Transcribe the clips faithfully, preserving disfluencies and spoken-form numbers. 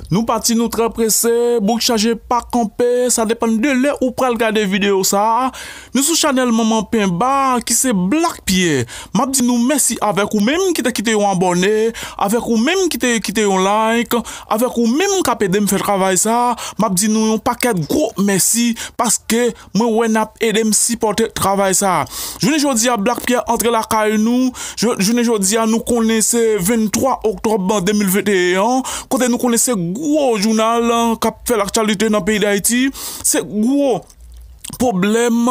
Nou pati, nou trè prese, bouk chaje pa kanpe, sa depann de lè ou pral gade videyo sa a. Nou sou chanèl Manman Penba ki se Black Pierre. M ap di nou mèsi avèk ou menm ki te kite yon abòne, avèk ou menm ki te kite yon like, avèk ou menm k ap ede m fè travay sa a. M ap di nou yon pakèt gwo mèsi paske mwen wè n ap ede m sipòte travay sa a. Jounen jodi a, Black Pierre antre lakay nou. Jou- Jounen jodi a, nou konnen se venntwa oktòb de mil venteyen an, kote nou konnen se gwo jounal k ap fè laktyalite nan peyi Dayiti. Se gwo pwoblèm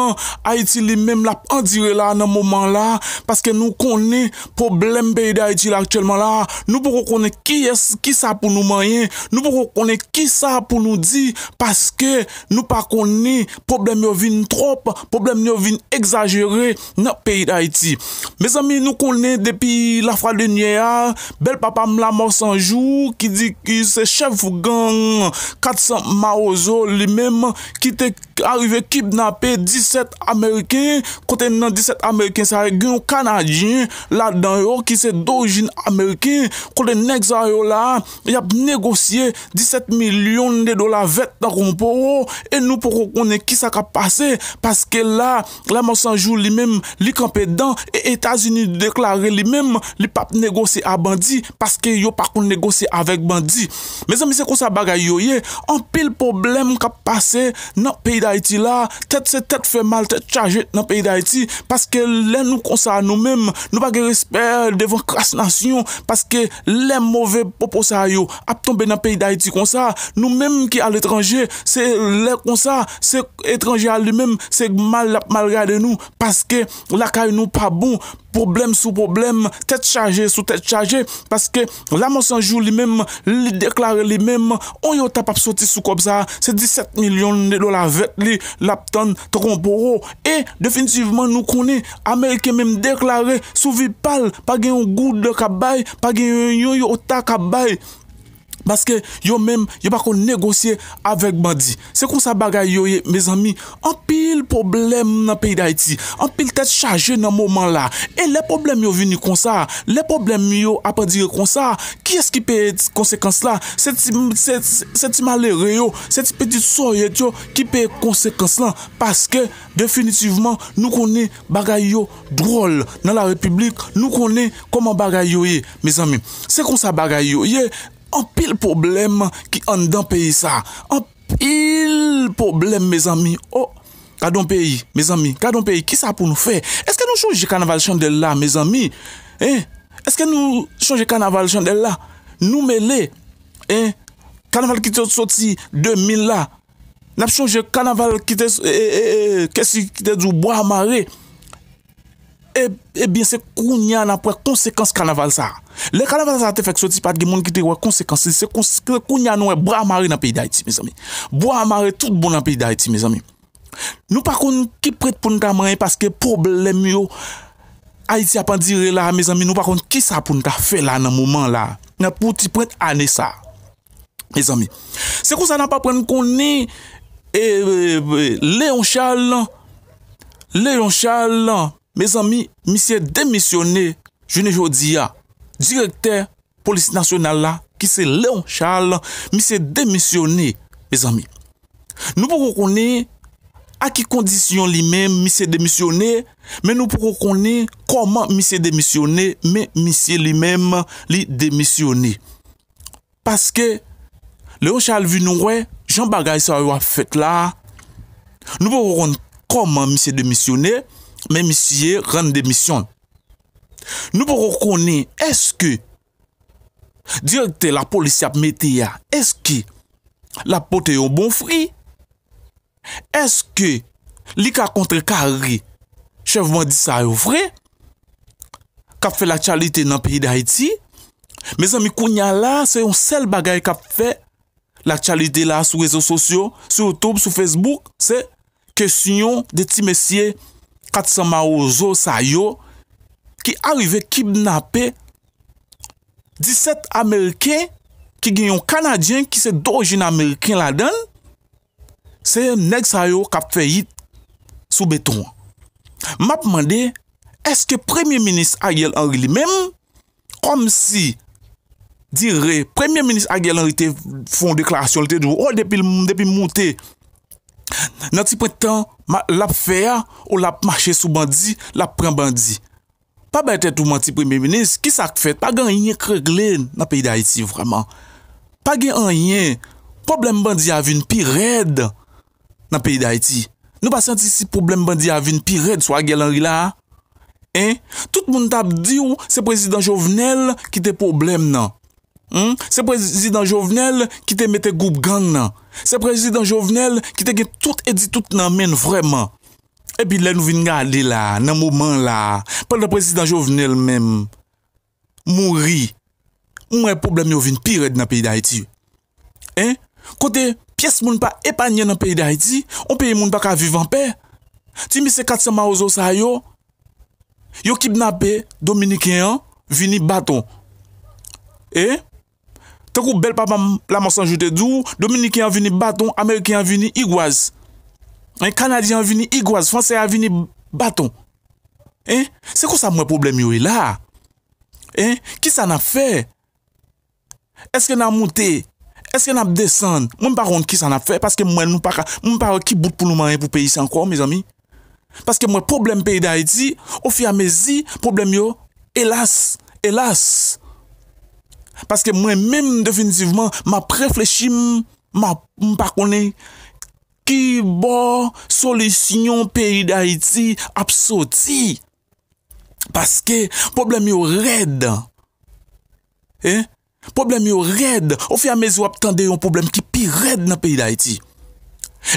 Ayiti li menm l ap andire la nan moman la, paske nou konnen pwoblèm peyi Dayiti la aktyèlman la, nou poko konnen kiyès, kisa pou nou manyen, nou poko konnen kisa pou nou di, paske nou pa konnen, pwoblèm yo vin twòp, pwoblèm yo vin egzajere nan peyi Dayiti. Mezanmi, nou konnen depi lafwa dènyè a, bèl papa m Lamò San Jou, ki di ki se chèf gang kat san Mawozo, li menm ki te arive kidnape disèt Ameriken, kote nan disèt Ameriken sa yo, gen yon Kanadyen ladan yo ki se dorijin Ameriken, kote nèg sa yo la, y ap negosye disèt milyon de dola vèt tankou yon poro, e nou poko konnen kisa k ap pase, paske la, Lamò San Jou li menm, li kanpe dan, e Etazini deklare li menm, li p ap negosye a bandi, paske yo pa konn negosye avèk bandi. Mezanmi, se konsa bagay yo ye. Anpil pwoblèm k ap pase nan peyi Dayiti la. Tèt se tèt fè mal, tèt chaje nan peyi Dayiti. Paske lè nou konsa nou menm, nou pa gen respè devan kras nasyon. Paske lè move pwopo sa yo ap tonbe nan peyi Dayiti konsa, nou menm ki aletranje, se lè konsa, se etranje a li menm, se mal l ap mal gade nou. Paske lakay nou pa bon. Pwoblèm sou pwoblèm, tèt chaje sou tèt chaje, paske Lamò San Jou li menm, li deklare li menm, on yota p ap soti sou kòb sa a, se disèt milyon de dola vèt li, l ap tann tankou yon poro. E definitivman, nou konnen, Ameriken menm deklare sou vi pa l, pa gen yon goud k ap bay, pa gen yon, yon yota k ap bay. Paske yo menm, yo pa konn negosye avèk bandi. Se konsa bagay yo ye, mezanmi. Anpil pwoblèm nan peyi Dayiti. Anpil tèt chaje nan moman la. E lè pwoblèm yo vini konsa, lè pwoblèm yo ap andire konsa, kiyès ki peye konsekans la? Se ti, se, se ti malere yo, se ti pitit sòyèt yo ki peye konsekans lan. Paske, definitivman, nou konnen bagay yo dwòl nan la repiblik, nou konnen kòman bagay yo ye, mezanmi. Se konsa bagay yo ye. Anpil pwoblèm ki anndan peyi sa. Anpil pwoblèm, mezanmi. O, gad on peyi, mezanmi. Gad on peyi. Kisa pou nou fè? Èske nou chonje kanaval chandèl la, mezanmi? Hein? Èske nou chonje kanaval chandèl la? Nou mele. Hein? Kanaval ki te soti de mil la. N ap chonje kanaval ki te, e, e, e, kèsi ki te di w bwa mare. E, ebyen, se kounye a n ap wè konsekans kanaval sa a. Lè kanaval sa a te fèk soti, pa t gen moun ki te wè konsekans li. Se kons-, se kounye a nou wè bwa mare nan peyi Dayiti, mezanmi. Bwa mare tout bon nan peyi Dayiti, mezanmi. Nou pa konn ki pwent pou n ta manyen paske pwoblèm yo Ayiti ap andire la, mezanmi, nou pa konn kisa pou n ta fè la nan moman la. Nan pou ti pwent ane sa. Mezanmi. Se konsa n ap aprann konnen, e, e, e, Léon Charles, Léon Charles, mezanmi, misye demisyone, jounen jodi a. Direktè polis nasyonal la, ki se Léon Charles, misye demisyone, mezanmi. Nou poko konnen a ki kondisyon li menm misye demisyone, men nou poko konnen kòman misye demisyone, men misye li menm li demisyone. Paske Léon Charles vin wè jan bagay sa yo ap fèt la, nou poko konn kòman misye demisyone, men misye rann demisyon. Nou poko konnen èske direktè lapolis y ap mete a, èske l ap pote yon bon fwi? Èske li ka kontrekare chèf bandi sa yo vre? K ap fè laktyalite nan peyi Dayiti? Mezanmi, kounye a la, se yon sèl bagay k ap fè laktyalite la sou rezo sosyo, sou YouTube, sou Facebook, se kesyon de ti mesye kat san mawozo sa yo ki arive kidnape disèt Ameriken ki gen yon Kanadyen ki se dorijin Ameriken ladan l. Se nèg sa yo k ap fè yit sou beton an. M ap mande, èske Premye Minis Ariel Henry li menm, kòmsi dire, Premye Minis Ariel Henry te fè yon deklarasyon, li te di, o, depi l, depi m moute nan ti pwen tan ma- l ap fè a, o, l ap mache sou bandi, l ap pran bandi. Pa bay tèt ou manti, Premye Minis, ki sa k fèt? Pa gen anyen k regle nan peyi Dayiti vrèman. Pa gen anyen. Pwoblèm bandi a vin pi rèd nan peyi Dayiti. Nou pa santi si pwoblèm bandi a vin pi rèd sou Ariel Henry la a? Hein? Tout moun t ap di w se prezidan Jovenel ki te pwoblèm nan. Hmm? Se prezidan Jovenel ki te mete gwoup gang nan. Se prezidan Jovenel ki te gen tout edi tout nan men l vrèman. Epi lè nou vin gade la, nan moman la, pandan prezidan Jovenel menm mouri, m wè pwoblèm yo vin pi rèd nan peyi Dayiti. Hein? Kote pyès moun pa epanye nan peyi Dayiti, yon peyi moun pa ka viv anpè. Ti mesye kat san mawozo sa yo, yo kidnape Dominiken an, vini baton. E? Tankou bèl papa m Lamò Sanjou te di w, Dominiken an vini baton, Ameriken an vini igwaz. Hein, Kanadyen an vini igwaz, Fransè a vini baton. Hein? Se konsa m wè pwoblèm yo ye la. Hein? Kisa n ap fè? Èske n a moute? Èske n ap desann? Mwen m pa konn kisa n ap fè, paske m wè nou pa ka, mwen m pa wè ki bout pou nou manyen pou peyi sa ankò, mezanmi. Paske m wè pwoblèm peyi Dayiti, ofiramezi, pwoblèm yo, elas, elas. Paske mwen menm, definitivman, m ap reflechi, m, m ap, m pa konnen ki bò solisyon peyi Dayiti ap soti. Paske pwoblèm yo rèd. Hein? Pwoblèm yo rèd. Ofiramezi w ap tande yon pwoblèm ki pi rèd nan peyi Dayiti.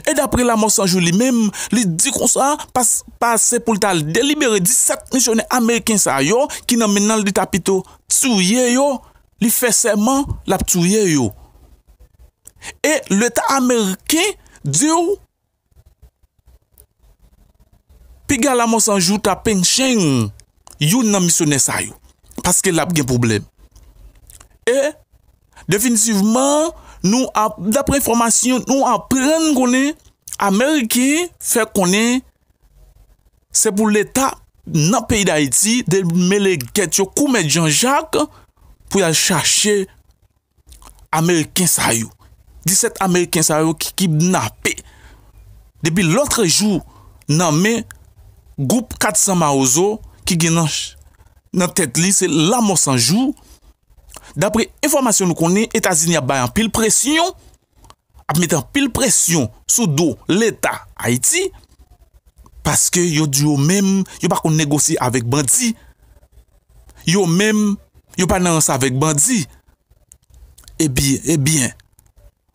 E dapre Lamò Sanjou li menm, li di konsa, pas, pase pou l ta al delibere disèt misyonè ameriken sa yo ki nan men nan l, li ta pito touye yo, li fè sèman l ap touye yo. E Leta ameriken di w, piga Lamò Sanjou ta penchen youn nan misyonè sa yo, paske l ap gen pwoblèm. E, definitivman, nou ap, dapre enfòmasyon, nou aprann konnen Ameriken fè konnen se pou Leta nan peyi Dayiti demele gèt yo kou mèt Jan Jak pou y al chache Ameriken sa yo. Disèt Ameriken sa yo ki kidnape depi lòtrejou nan men gwoup kat san mawozo ki gen nan, nan tèt li se Lamò Sanjou. Dapre enfòmasyon nou konnen, Etazini ap bay anpil presyon, ap mete anpil presyon sou do Leta Ayiti, paske yo di yo menm, yo pa konn negosye avèk bandi. Yo menm, yo pa nan rans avèk bandi. Ebyen, ebyen,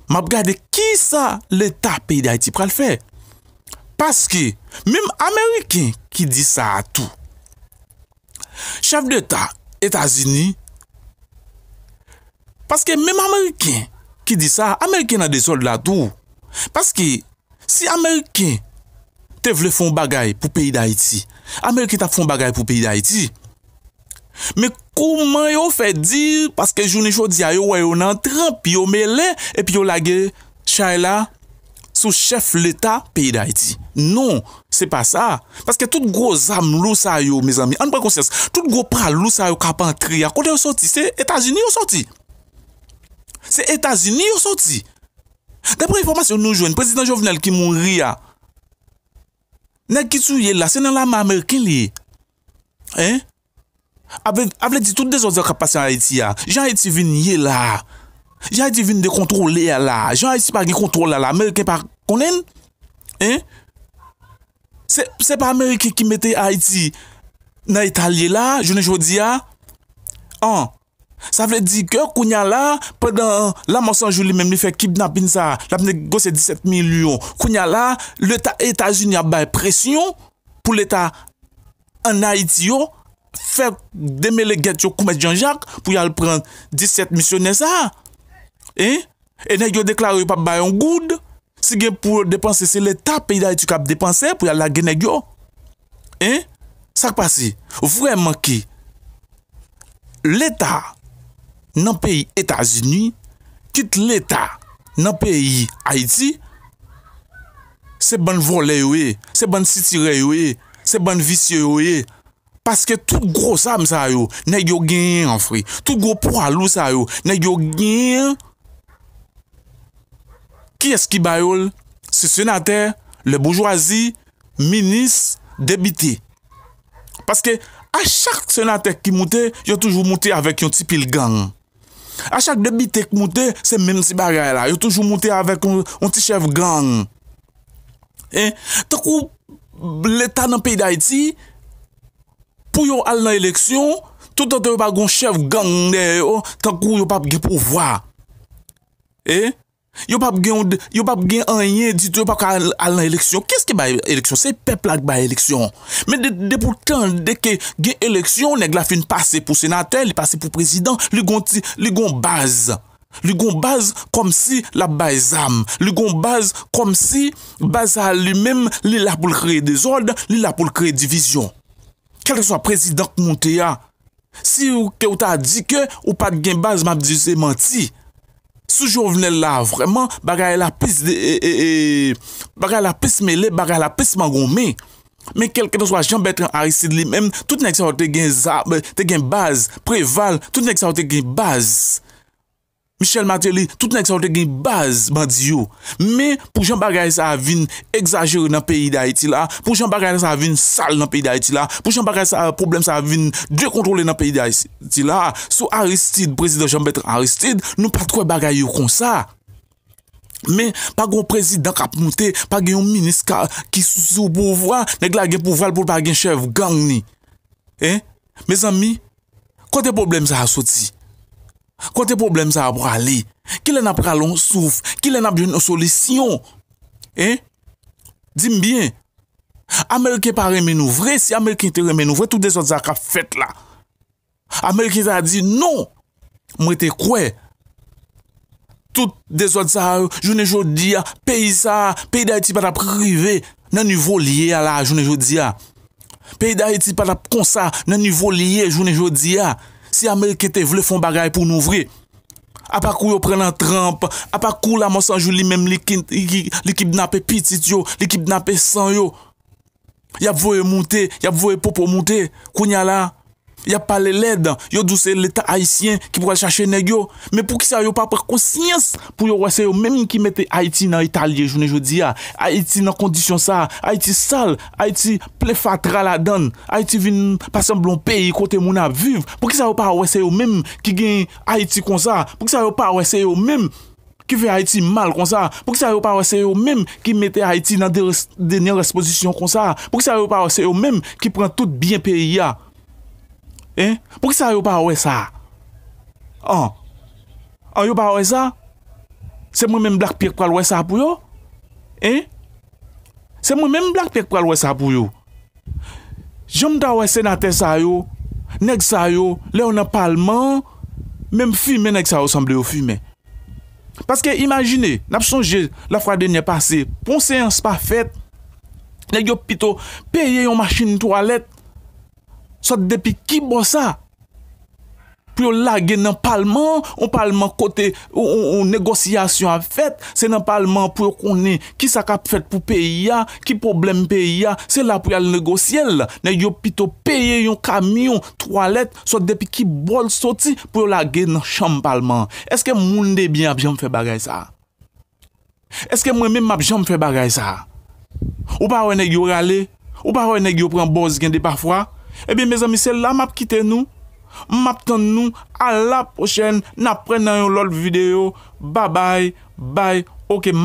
m ap gade kisa Leta peyi Dayiti pral fè. Paske, menm Ameriken ki di sa a tou, chèf deta Etazini, paske menm Ameriken ki di sa, Ameriken nan dezòd la tou. Paske, si Ameriken te vle fè yon bagay pou peyi Dayiti, Ameriken t ap fè yon bagay pou peyi Dayiti. Men kouman yo fè di, paske jounen jodi a, yo wè yo nan tranp, yo mele, epi yo lage chay la sou chèf Leta peyi Dayiti? Non, se pa sa. Paske tout gwo zam lou sa yo, mezanmi, ann pran konsyans, tout gwo pra lou sa yo k ap antre a, kote yo soti? Se Etazini yo soti. Se Etazini yo soti. Dapre enfòmasyon nou jwenn, prezidan Jovenel ki mouri a, nèg ki touye l la, se nan lame ameriken li ye. Hein? A vle, a vle di tout dezòd sa k ap pase an Ayiti a, jan Ayiti vin ye la a, jan Ayiti vin dekontwole a la a, jan Ayiti pa gen kontwòl la la, Ameriken pa konnen l? Hein? Se, se pa Ameriken ki mete Ayiti nan eta l ye la a, jounen jodi a? An, sa vle di ke kounye a la, pandan Lamò Sanjou li menm li fè kidnapin sa a, l ap negosye disèt milyon. Kounye a la, Leta Etazini ap bay presyon pou Leta ann Ayiti yo fè demele gèt yo kou mèt Jan Jak pou y al pran disèt misyonè sa a. Hein? E nèg yo deklare yo p ap bay yon goud. Si gen pou yo depanse, se Leta peyi Dayiti k ap depanse pou y al lage nèg yo. Hein? Sa k pase? Vrèman ke Leta nan peyi Etazini, kit Leta nan peyi Ayiti, se bann vòlè yo ye, se bann sitirè yo ye, se bann visye yo ye. Paske tout gwo zam sa yo, nèg yo genyen an fre. Tout gwo pwa lou sa yo, nèg yo genyen an. Kiyès ki ba yo l? Se senatè, lè boujwazi, minis, depite. Paske a chak senatè ki moute, yo toujou moute avèk yon ti pil gang. A chak depite k moute, se menm ti bagay la. Yo toujou moute avèk yon, yon ti chèf gang. E, tankou Leta nan peyi Dayiti, pou yo al nan eleksyon, toutotan yo pa gon chèf gang dèyè yo, tankou yo p ap gen pouvwa. E, yo p ap gen, yo p ap gen anyen ditou, yo p ap ka al, al nan eleksyon. Kiyès ki bay eleksyon? Se pèp la k bay eleksyon. Men de, depi w tande ke gen eleksyon, nèg la fin pase pou senatè, li pase pou prezidan, li gon ti, li gon baz. Li gon baz kòmsi l ap bay zam. Li gon baz kòmsi baz sa a li menm, li la pou l kreye dezòd, li la pou l kreye divizyon. Kèlkeswa prezidan k moute a, si w, ke w ta di ke ou pa t gen baz, m ap di se manti. Sou Jovenel la, vrèman, bagay la plis de, e, e, e, bagay la plis mele, bagay la plis mangonmen. Men kèlkeswa Jean Bertrand Aristide li menm, tout nèg sa yo te gen zam, te gen baz, Preval, tout nèg sa yo te gen baz. Michel Martelly, tout nèg sa yo te gen baz bandi yo. Men pou jan bagay sa a vin egzajere nan peyi Dayiti la, pou jan bagay sa a vin sal nan peyi Dayiti la, pou jan bagay sa a, pwoblèm sa a vin dekontwole nan peyi Dayiti la, sou Aristide, prezidan Jean Bertrand Aristide, nou pa t wè bagay yo konsa. Men pa gon prezidan k ap moute, pa gen yon minis ka, ki sou, sou pouvwa, nèg la gen pouvwa l pou l pa gen chèf gang ni. Hein? Mezanmi, kote pwoblèm sa a soti? Kote pwoblèm sa a prale? Kilè n ap rale yon souf? Kilè n ap jwenn yon solisyon? Hein? Di m byen. Ameriken pa renmen nou vre. Si Ameriken te renmen nou vre, tout dezòd sa k ap fèt la, Ameriken ta di non. Mwen te kwè. Tout dezòd sa a, jounen jodi a, peyi sa a, peyi Dayiti pa t ap rive nan nivo l ye a la, jounen jodi a. Peyi Dayiti pa t ap konsa nan nivo l ye jounen jodi a, si Ameriken te vle fè yon bagay pou nou vre. Apa kou yo pran nan tranp, apa kou Lanmò San Jou li menm li ki, li ki, li kidnape pitit yo, li kidnape san yo. Y ap voye moute, y ap voye popo moute. Kounye a la, y ap pale lèd, yo di w se Leta ayisyen ki pral chache nèg yo. Men poukisa yo pa pran konsyans pou yo wè se yo menm ki mete Ayiti nan eta l ye jounen jodi a? Ayiti nan kondisyon sa a, Ayiti sal, Ayiti plen fatra ladan l, Ayiti vin pa sanble yon peyi kote moun ap viv. Poukisa yo pa wè se yo menm ki gen Ayiti konsa? Poukisa yo pa wè se yo menm ki fè Ayiti mal konsa? Poukisa yo pa wè se yo menm ki mete Ayiti nan de-, dènye rès pozisyon konsa? Poukisa yo pa wè se yo menm ki pran tout byen peyi a? Hein? Poukisa yo pa wè sa? An. An, yo pa wè sa? Se mwen menm Black Pierre k pral wè sa pou yo? Hein? Se mwen menm Black Pierre k pral wè sa pou yo? Jan m ta wè senatè sa yo, nèg sa yo, lè yo nan palman an, menm fimen nèg sa yo sanble yo fimen. Paske imajine, n ap sonje lafwa dènyè pase, pou yon seyans pa fèt, nèg yo pito peye yon machin twalèt, sot depi ki bò sa? Pou yo lage nan palman, yon palman kote yon, yon, yon negosyasyon ap fèt, se nan palman pou yo konnen kisa k ap fèt pou peyi a, ki pwoblèm peyi a, se la pou y al negosye l. Nèg yo pito peye yon kamyon twalèt, sot depi ki bò l soti, pou yo lage nan chanm palman an. Èske moun de byen ap janm fè bagay sa a? Èske mwen menm m ap janm fè bagay sa a? Ou pa wè nèg yo rale? Ou pa wè nèg yo pran bòz gen de pafwa? Ebyen, mezanmi, se la m ap kite nou. M ap tann nou. A la pwochèn, n ap pran nan yon lòt videyo. Babay, bay, oke.